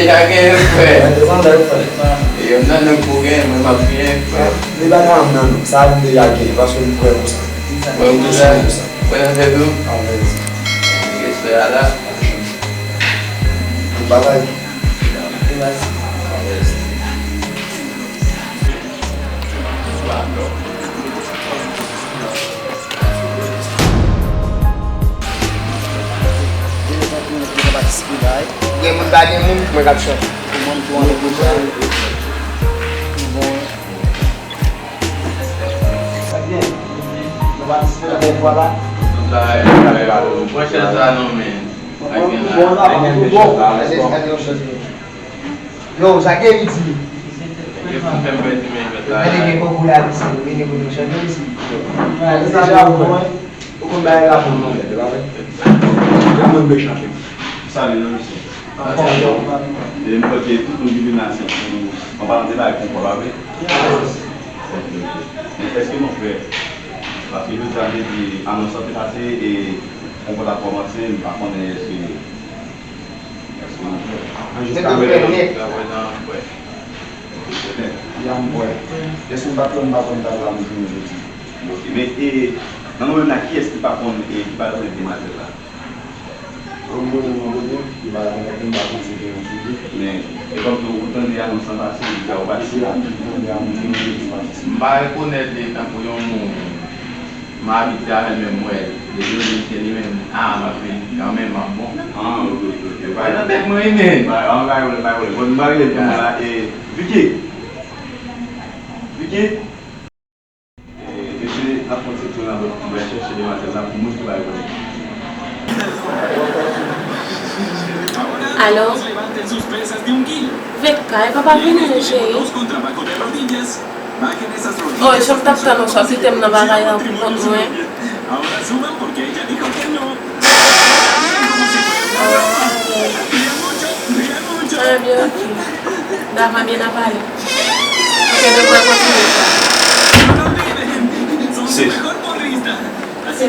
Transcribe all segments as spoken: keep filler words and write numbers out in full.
deja genyen, frè. Mwen te kontan, frè. E m nan nèg pou genyen, mwen m ap genyen, frè. Li pa ka m nan non. Sa m deja genyen, paske m frè konsa. Frè konsa. Frè nan tèt ou? Respè a la. Tout bagay. Gen moun pa gen moun, mwen k ap chante. Sa byen. Nou patisipe nan dèt vwa la. Pran chèz sa non, men. Bon, bon, bon. Yo, sa Kevin di. Gade gen konkou la, misye, vini pou nou chante, misye. Ou konn bagay la pou nou, men, e pa vre? Gen moun vle chante. Salut, non, misye. E m kwè ke tout moun ki vin la, se pou, an palan de bagay konpò, pa vre? Ok, ok. Men èske nou prè? Paske jodi a, m te di, anons lan te pase, e konpò t ap kòmanse, m pa konnen èske, èske nou prè. Jiska prezan, jiska prezan, m prè. Ok, se nèt. Ya, m prè. Èske m pa t wè m pa konn tab la, m vini jodi? Ok, men, e, nan nou menm la, kiyès ki pa konn, e, ki pa t antre demwazèl la? Yon moun nan kote, li pa la, li pa konn si gen yon sou li. Men, e kòm tou, ou tande anons lan pase, li di a ou patisipe. Li di a, m tande anons lan, li di patisipe. M pa rekonèt li tankou yon moun. M abitye avè l, men m wè, depi yo di se li menm, a, m ap vin kanmenm, m ap bon. Ah, ok, ok, ok. Bay nan tèt mwen, wi, men. Bay, an, bay, bay, bay. Bon, m pa rele pou mwen la, e, Vicky! Vicky! E, mesye, n ap pran ti tou nan lòt, nou al chèche demwazèl la pou moun ki pa rekonèt. Alo? Veka, e papa vini, non, cheri. Oh, jan m t ap tann ou sòti te m nan bagay la pou kont mwen. Ah, byen, ok. Davan byen ap pale. Ok, nou pral kontinye sa. Se. Se.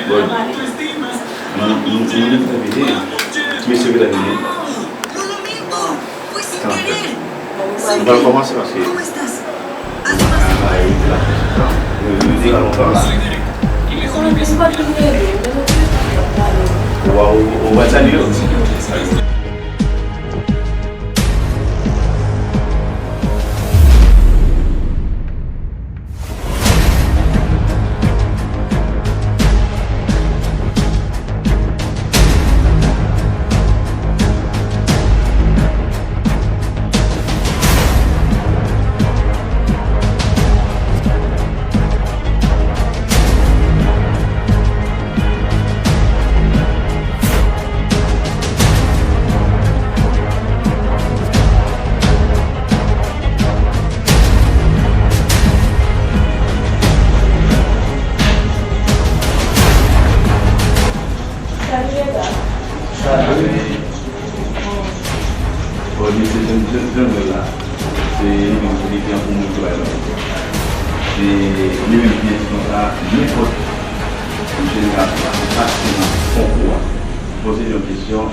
Bon. Nou, nou, nou vin fè vini. Ti mesye ki la vini. Kanpe. Nou pral kòmanse paske, ah, li te la fè lontan. Li, li te la lontan la. Ou, ou, ou pral salye yo? Salut, Eda. Salut. Bon, li se jan, jan, jan l la. Se li menm ki te gen pou moun ki bay lòt. Se li menm ki gen ti konsa, nenpòt jenerasyon. Patisipan nan konkou a poze yon kesyon,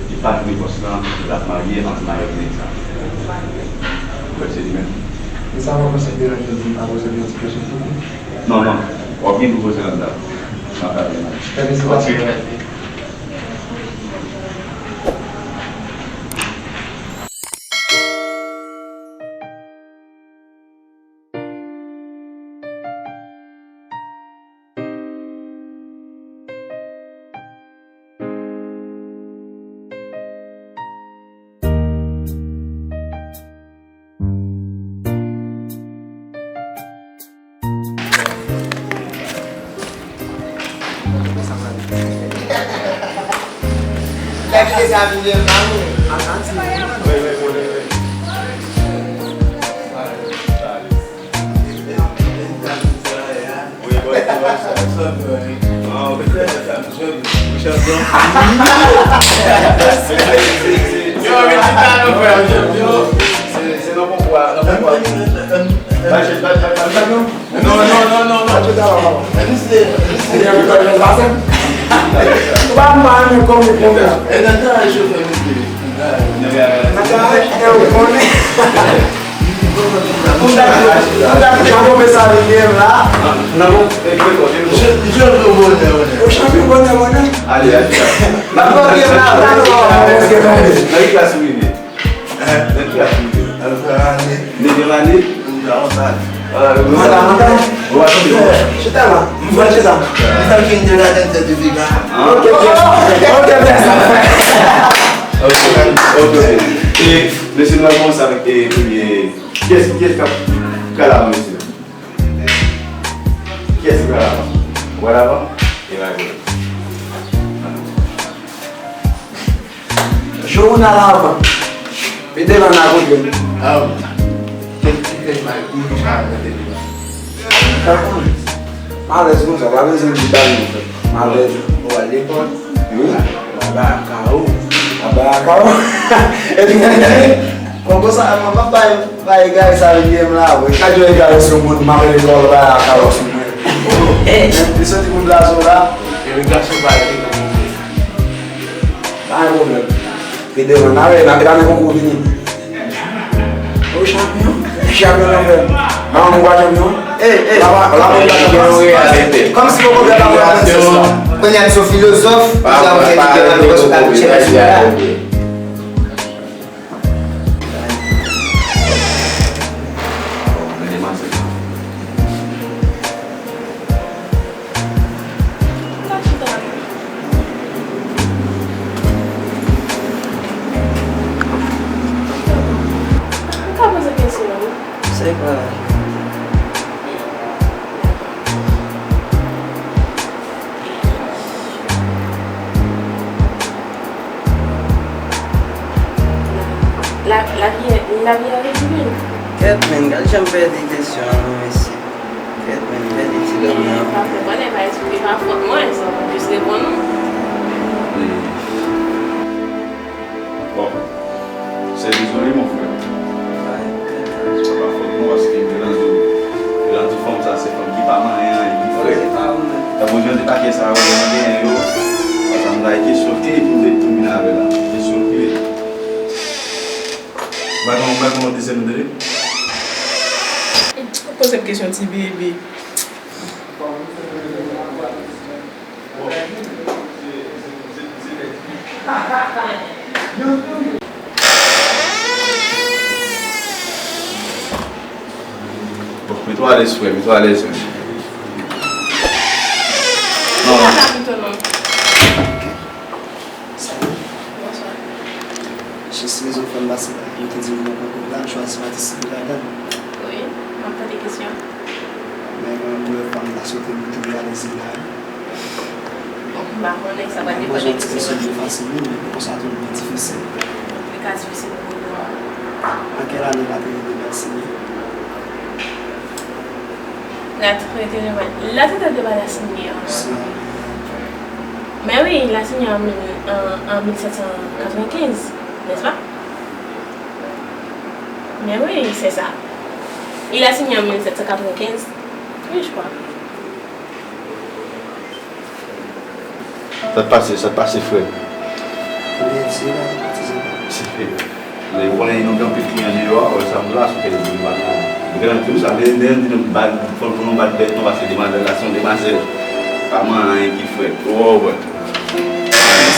li pa jwenn repons lan, l ap marye ansanm avèk nèg sa. Ou kwè se li menm? Men sa pa posib deranje m pou m pa poze l yon ti kesyon tou? Non, non. W ap gen pou poze l anndan. M ap gade l. Fè felisitasyonn. Lè m te sa vin de m pa moun. Wi, wi, wi. Yo, Richie, ta nan fè, yo. Se, se nan konkou a, nan konkou a. Ba jèt, ba, ba, ba, ba. Non, non, non, non, non. Misye, misye. Ou pa mal, men kòm ou konn. E nan tan chofè misye. Nan tan chofè ou konnen. Ou ta, ou ta, ou ta konn sa li menm la. Non, non. Ou chanpyon bonè, bonè. Ale, ale. Nan ki klas ou rive? Nan ki klas ou rive? Nan ki klas ou rive? Nevyèm ane. Nevyèm ane? Manda, manda. Chita la. Mwen chita. Li ta fin de la tèt de Vega. Ok, ok. Ok, ok. Ok, ok. E, mesye, nou al kòmanse avèk, e, premye. Kiyès, kiyès k ap pral avan, mesye? Kiyès ki pral avan? Ou pral avan? E bagay. Jou moun al avan. Pete lan nan kote. Ah, wi. Kèk, kèk, kèk bagay pou nou chak nan tele la. Sa konnen. M alèz konsa, pa bezwen di bagay non, frè. M alèz. Ou al lekòl? Wi. Aba kawo. Aba kawo. Epi, konsa, mwen pa bay, bay egare sa vin gen m la, wi. Ka di egare sou moun, m ap rele kòl bay a kawo sou mwen. Li soti pou blazo la. Epi gason pa gen. Pa gen pwoblèm. Pi devan, n a wè, n a, e pa nan konkou vini. Ou chanpyon? Chanpyon nan fè. Nan moun pa chanpyon? Ey, ey. La pa, la pa chanpyon. Kòmsi poko fè la pa chanpyon. Kounye a, se yon filozòf, li ka fè li devan, li pa ka touche pèsonn la. Ou ka poze kesyon an, wi. Se pa. La, lavi, lavi a rejouve nou. Kèt, men, gad jan m pèdi kesyon an, non, mesye. Kèt, men, m pèdi ti dam nan. Pa fè bòlè, pa esplike, pa fòt mwen, sa w jis reponn ou. Bon, se dezole, mon frè. Se pa fòt mwen, paske Vérandou, Vérandou fanm sa, se fanm ki pa manyen anyen, ki frè. Tankou jan de pakè sa yo, jan genyen yo, sa m bay kesyon, ki pou m te vin avè la? Kesyon ki Mwen, mwen, mwen, mwen, dezèm de. Poze m kesyon ti bebe. Bon, mete w alèz, frè, mete w alèz, frè. Non, non. Salut. Bonswa. Jis rezon fè m pase la, yo te di m gon konkou la, m chwazi patisipe ladan l. Wi, m ap tande kesyon. Men mwen, premye fwa m ta swete m te reyalize la, wi. Bon, m pa konnen, sa pral depann de kesyon. M poze yon ti kesyon byen fasil, wi, men konsa tou l byen difisil. Li ka difisil pou mwen. An kèl ane la te rele Bèl Sinye? La te rele, la te rele Bèl Sinye. Si. Men wi, l a sinye an mil, an, an mil sèt san katrevenkenz, nèspa? Men wi, se sa. Il a signé en mille sept cent quatre-vingt-quinze. Oui, je crois. Sa t pase, sa t pase, frè? Ou byen di la, ti zan. Lè ou konnen nou gen anpil kliyan deyò a, wè sa m la, sou telefòn, nou pa ka. Mwen gen anpil sa, men, men, di nou ba, fò nou ba bèt nou, paske demwazèl la, se yon demwazèl. Pa man anyen ki frèt. Ou wè, ou wè.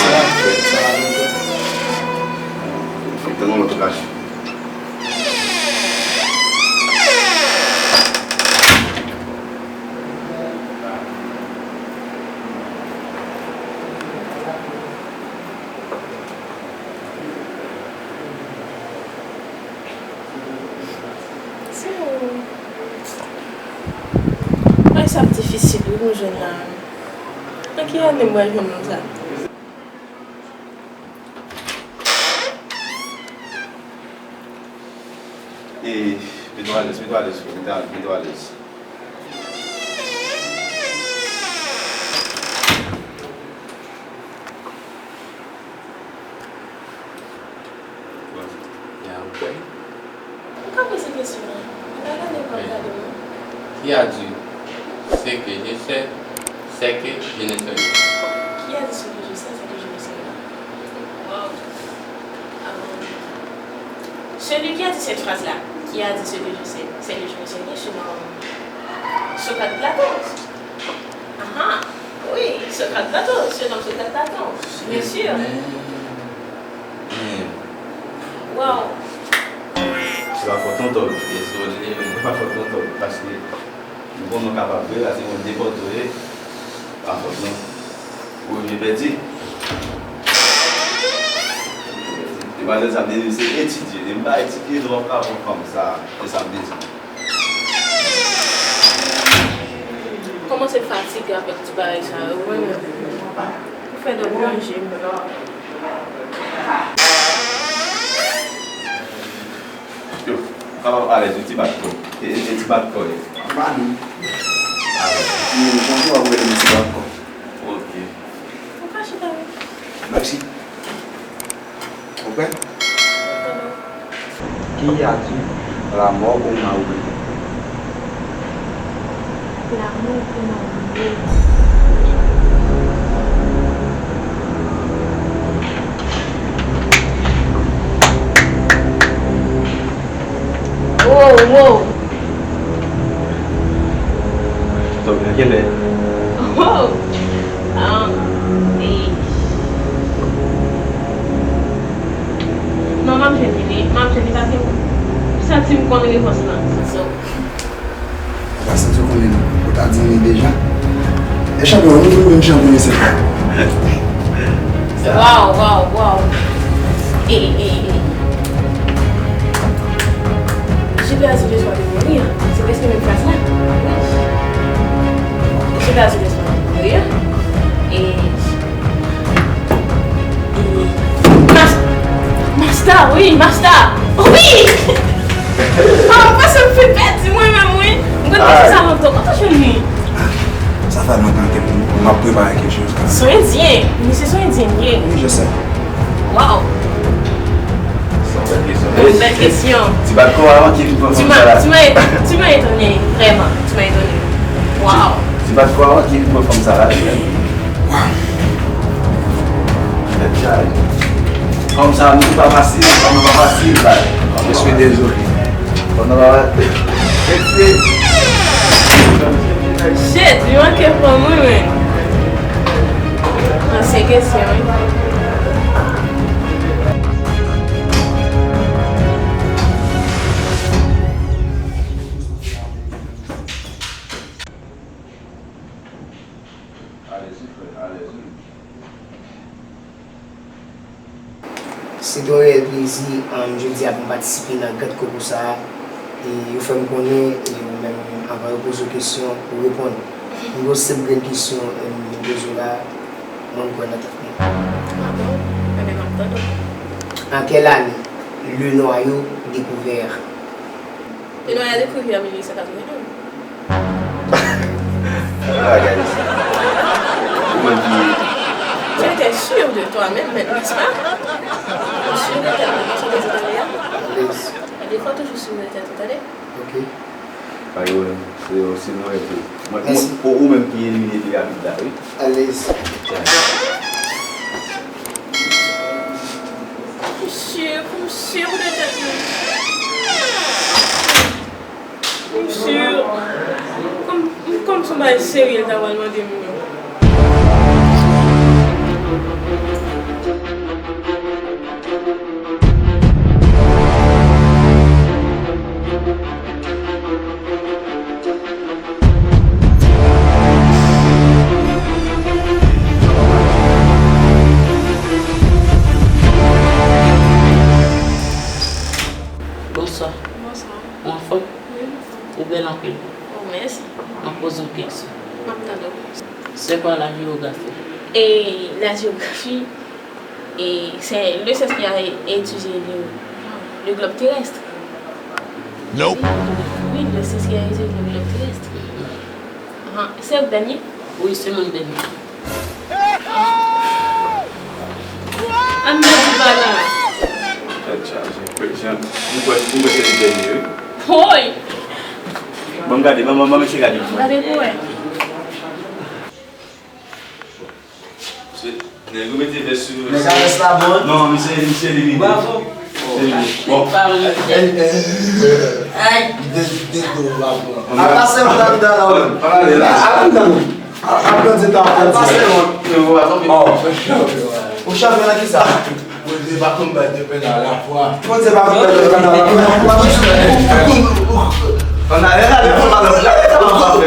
Sa va, sa va, doktè. Fòk tann yon lòt okazyon. Ay, sa ap difisil wi pou m jwenn la. Nan ki ane m pral jwenn moun sa? E, mete w alèz, mete w alèz, frè, mete w alèz, mete w alèz. Bon, ya, ok. Ou ka poze kesyon an. Ou ka gade m, w ap gade m. Qui a dit ce que je sais, c'est que je ne sais rien? Qui a dit ce que je sais, c'est que je ne sais rien? Wow. Euh, celui qui a dit cette phrase-là, qui a dit ce que je sais, c'est que je ne sais rien, c'est, euh, Socrate Platon. Ah ah, oui, Socrate Platon, se nonm Socrate Platon, bien sûr. Wow. Se pa fòt Tonton. Se pa fòt Tonton, paske nou konnen w kapab vre, la se yon depòte w ye. Pa fòt nou. Ou vle pèdi. Demwazèl sa vle di se etidye. Depi w pa etidye, nou p ap ka pran fanm sa. Se sa m vle di. Kòmanse fatige avèk ti bagay sa yo, mwen menm. Ou fè dòt ranje m. Yo, ou kapab alèz wi, ti bat kò. E, e, e ti bat kò ye. Ba nou. Alèz. Yo, jan w ap rele m ti bat kò. Ok. Ou ka chita wi. Mèsi. Ou prè? Qui a dit la mort ou m'a oublié? La mort ou m'a oublié. Wow, wow. Donk, nan kilè? Oh! Um, e... Non, m ap jwenn li, m ap jwenn li, paske m santi m konn repons lan. So, ou pa santi w konnen non. Ou ta di m li deja. E chanpyon, nou tout menm chanpyon isit la. Waw, waw, waw. E, e, e. J'ai perdu l'espoir de mourir. Se prèske menm fraz la. Wi. J'ai perdu l'espoir de mourir. E, e, Mas-, Masta, wi, Masta. Wi! Ah, mwen panse m fin pèdi mwen menm, wi. Mwen konn pèdi sa lontan. Kote w jwenn li? Sa fè lontan ke m ap prepare kèk choz. Se yon endyen. Misye se yon endyen li ye. Oui, je sais. Waw. Se yon bèl kesyon. Bèl kesyon. Ti bat kò a ki vin pran fanm sa la. Tu m'as, tu m'as, tu m'as étonné, vraiment. Tu m'as étonné. Waw. Ti bat kò a ki vin pran fanm sa la. Waw. Tèt chaje. Fanm sa nou pa fasil, fanm nan pa fasil, bay. Je suis désolé. Fanm nan pa fasil. Shit, li manke fanm wi, men. Nan se kesyon, wi. Alèz wi, frè, alèz wi. Se te yon reyèl plezi, um, jodi a pou m patisipe nan Gad Koko sa a. E yo fè m konnen, e ou menm, avan yo poze w kesyon, ou reponn. M gen yon senp grenn kesyon, um, m poze w la, mwen m kwè nan tèt mwen. Ah bon? Enben, m ap tande w. En quelle année le noyau découvert? Le noyau découvert en mil huit cent quatre-vingt-un. Bagay sa. Ou menm ki... Tu étais sûr de toi-même, n'est-ce pas? Sûr de tête, non, sa te di talè a. Alèz. Defwa toujou sûr de tête, ou tande? Ok. Bagay ou menm, se, se nou menm tou. Mwen, mwen, pou ou menm ki elimine pi rapid la, wi. Alèz. Tiens. Bagay serye l ta pral mande m nan. Bonswa. Bonswa. Ou anfòm? Wi, m anfòm. Ou bèl anpil. Oh, mèsi. M ap poze w kesyon. M ap tande w. C'est quoi la géographie? Et la géographie, et c'est le science qui a étudié le, le globe terrestre. Nope. Oui, le science qui a étudié le globe terrestre. Ahan, se ou k bèl ye? Wi, se mwen k bèl. An nan di pa la. Tèt chaje. Jan, m kwè, m kwè se li dènye, wi. Woy! Ban m gade, ban, ban, ban mesye gade. Gade pou wè. Se, nèg yo mete vès sou. Nèg a vès la bon. Non, misye, misye li vini. Bravo. Bon. Ay. Apa se mwen nan mitan nan, wi. Apa se mwen. Apa se mwen. Ou chanpyon nan kisa? Bondye pa konn bay de pen a la fwa. Bondye pa konn bay de pen a la fwa. An ale, ale, an ale.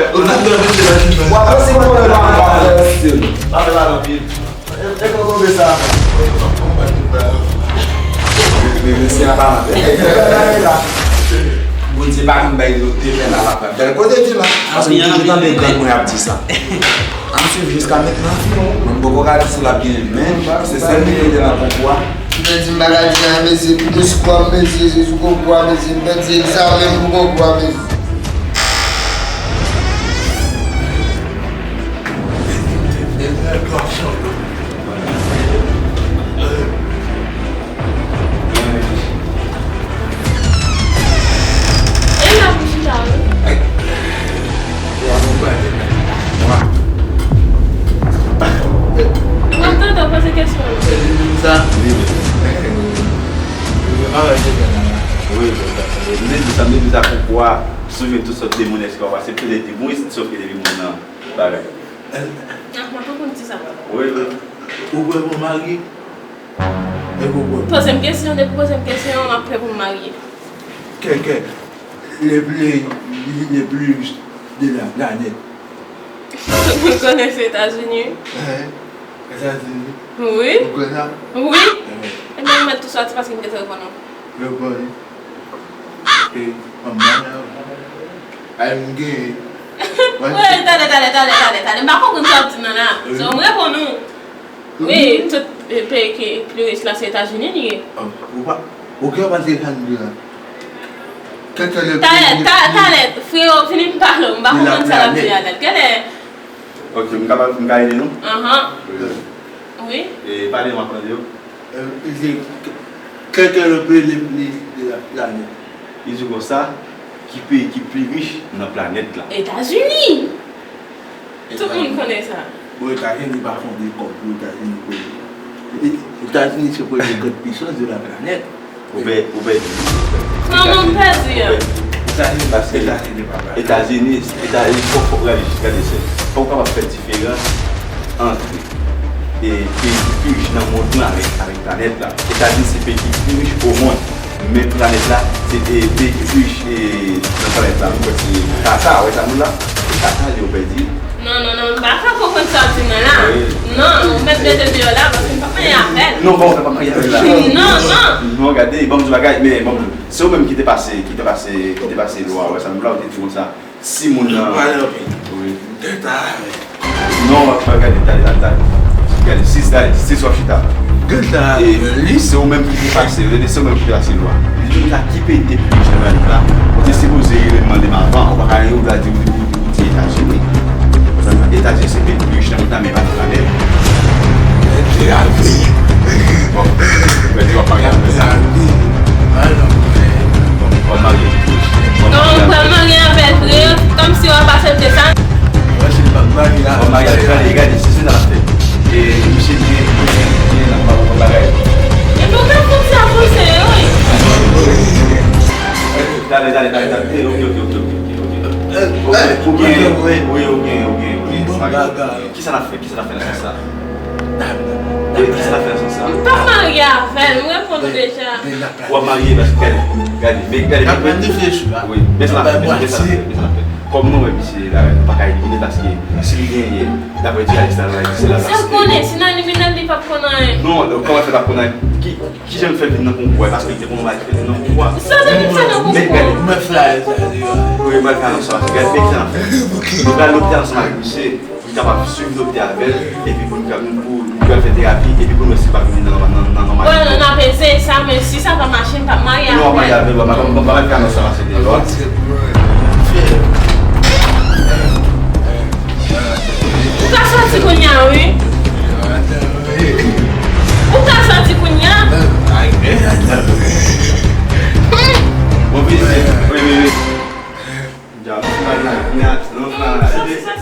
W ap panse mwen pa anpil. Pa fè mal anpil. E, e, kòman sa? Men, men, men, se pa mal. E, e, e, e, la. Bondye pa konn bay nou de pen a la fwa. Bèl kote di la. Paske m toujou tande grann mwen ap di sa. An swiv jiska mentnan. Mwen m poko ka di si l ap genyen, men se sèl li mete nan konkou a. M te di m pa ka di anyen, mesye, pou de sou kò m, mesye, se sou konkou a, mesye, m pèdi egzamen pou konkou a, mesye. E la pou chita, wi. Mwen tande w poze kesyon. Wi, wi. Wi, wi, wi. M te di sa, m te di sa konkou a, si w jwenn tout sòt de moun, èske w ap aksepte? Li di bon, wi, sòf ke depi moun nan bagay. Ah, mwen pa konn di sa. Wi, wi. Ou kwè pou marye? Poze m kesyon, depi w poze m kesyon, m ap prè pou m marye. Kèkè, le pli, le pli rich de la planèt. Tout moun konnen se Etazini. Hein? Etazini? Wi. Ou kwè sa? Wi. Hein. Ebyen, ou mèt tou sòti paske m te fè reponn ou. Reponn. E, manman nan. Ay, m gen. Wè, talè, talè, talè, talè, talè. M pa konprann sa w ap di m nan la. Wi. So, m reponn ou. Wi, tout, eh, peyi ki pli rich la, se Etazini li ye. Ah, ou pa, ou gen pa se sa m di la. Kèkè le peyi le pli. Talè, ta-, talè, freo, fini m pale w, m pa konprann sa l ap di a la. Kèlè? Ok, m kapab, m ka ede nou? Ahan. Wi. Wi. E pale, m ap tande w. Euh, il dit, quel est le pays le plus riche de la planète? Li di konsa, ki peyi ki pi rich nan planèt la? Etazini! Tout moun konnen sa. Bon, Etazini pa fè yon de kòb pou Etazini koze. E, Etazini se premye gran pisans de la planèt. Ou pè, ou pèdi. Kòman m pèdi an? Etazini, paske Etazini, Etazini, fòk, fòk gade, gade se, fòk w kapab fè diferans ant e peyi ki pi rich nan mond lan avèk, avèk planèt la. Etazini se peyi ki pi rich o mond, men planèt la, se, e, peyi ki pi rich, e, nan planèt la, nou kwè se Kata, wè sa moun la? E Kata, li yo pèdi. Non, non, non, m pa ka konprann sa w di m nan la. Wi. Non, ou mèt mete m deyò la, paske m p ap marye avè l. Non, bon, ou p ap marye avè l la. Non, non. Non, gade, ban m di w bagay, men ban m di w, se ou menm ki te pase, ki te pase, ki te pase lwa, wè sa moun la, ou te di konsa. Si moun nan. Pale anpil. Wi. Tèt a. Non, w ap gade, tande, tande, tande. Gade, sis, gade, sis w ap chita. Gade, e, li, se ou menm ki te pase, se ou menm ki te pase lwa. Li di konsa ki peyi ki te pi rich nan planèt la. Ou te sipoze rele m mande m avan, ou pa ka rele m la di ou, ou, ou di Etazini. Etazini se peyi ki pi rich nan mond la, men pa nan planèt. Etazini. Bon, mwen di w ap marye avè l. Bon, w ap marye. Non, m pral marye avè l vre, kòmsi w ap aksepte sa. Mwen se pa marye la. W ap marye avè l, gade, gade, se, se sa l ap fè. E misye byen, byen, byen nan bagay. Epi w ka konn sa konse, wi. Tande, tande, tande, tande. E, ok, ok, ok, ok, ok, ok. Ou gen, wi, wi, ou gen, ou Kisa n ap fè? Kisa n ap fè nan sans sa? Kisa n ap fè nan sans sa? M p ap marye avè l, m reponn ou deja. W ap marye paske gade, gade, men gade, men sa n ap fè, men sa n ap fè, men sa n ap fè. Kòm nou wè misye la, nou pa ka elimine paske si li genyen, daprè di Alex la, se la. Sa l konnen, si nan elimine l, li p ap konn anyen. Non, kòman fè l ap konn anyen? Ki, kijan l fè vin nan konkou a? Paske li te konn mal fè vin nan konkou a. Sa vle di sa nan konkou a? Men gade. Mwen fè sa, yo. Wi, mwen fè anons la. Gade, men kijan l ap fè. Nou pral lopital ansanm avèk misye. Li kapab swiv doktè avè l, epi pou nou ka, pou nou pral fè terapi, epi pou nou wè si l pa vin nan, nan, nan nòmalite. Bon, n ap eseye sa, men si sa pa mache, m p ap marye avè l. Non, w ap marye avè l, w ap marye, w ap marye avè l, sa mache de lòt. Ou ka sòti kounye a, wi. Ou ka sòti kounye a. Bon, vini, wi, wi, wi. Dja, nou pa nan, nou pa nan, nou pa nan,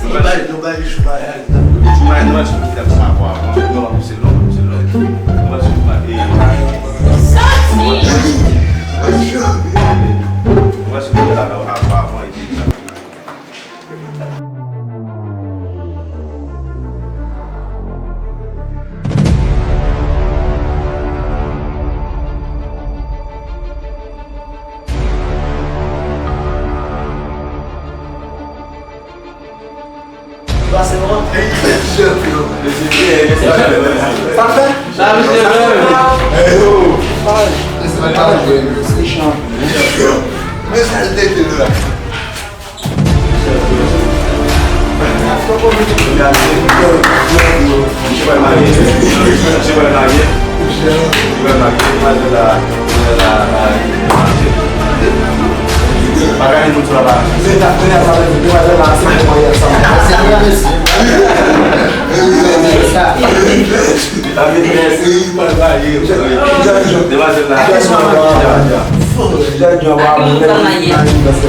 nou pa nan jou maryaj la. Jou maryaj, nou pa sou fèt sa avan, avan. Nou pa pouse lòt, pouse lòt. Nou pa sou fèt, e, sòti! Nou pa sou fèt avan, avan, epi Sa fè? Sa misye fè? Men sa l te di la. Demwazèl la. Demwazèl la. Ak nou pral maye. Mesye,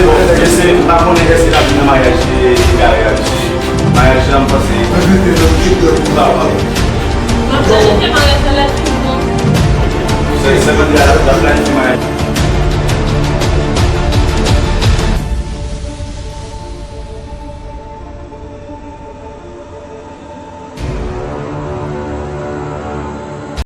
bon, mesye, m pa konnen èske n ap vin nan maryaj egare a misye. Maryaj la, m panse. M ap planifye maryaj la, lè fini bon. Se, se mwen ki la, la planifye maryaj.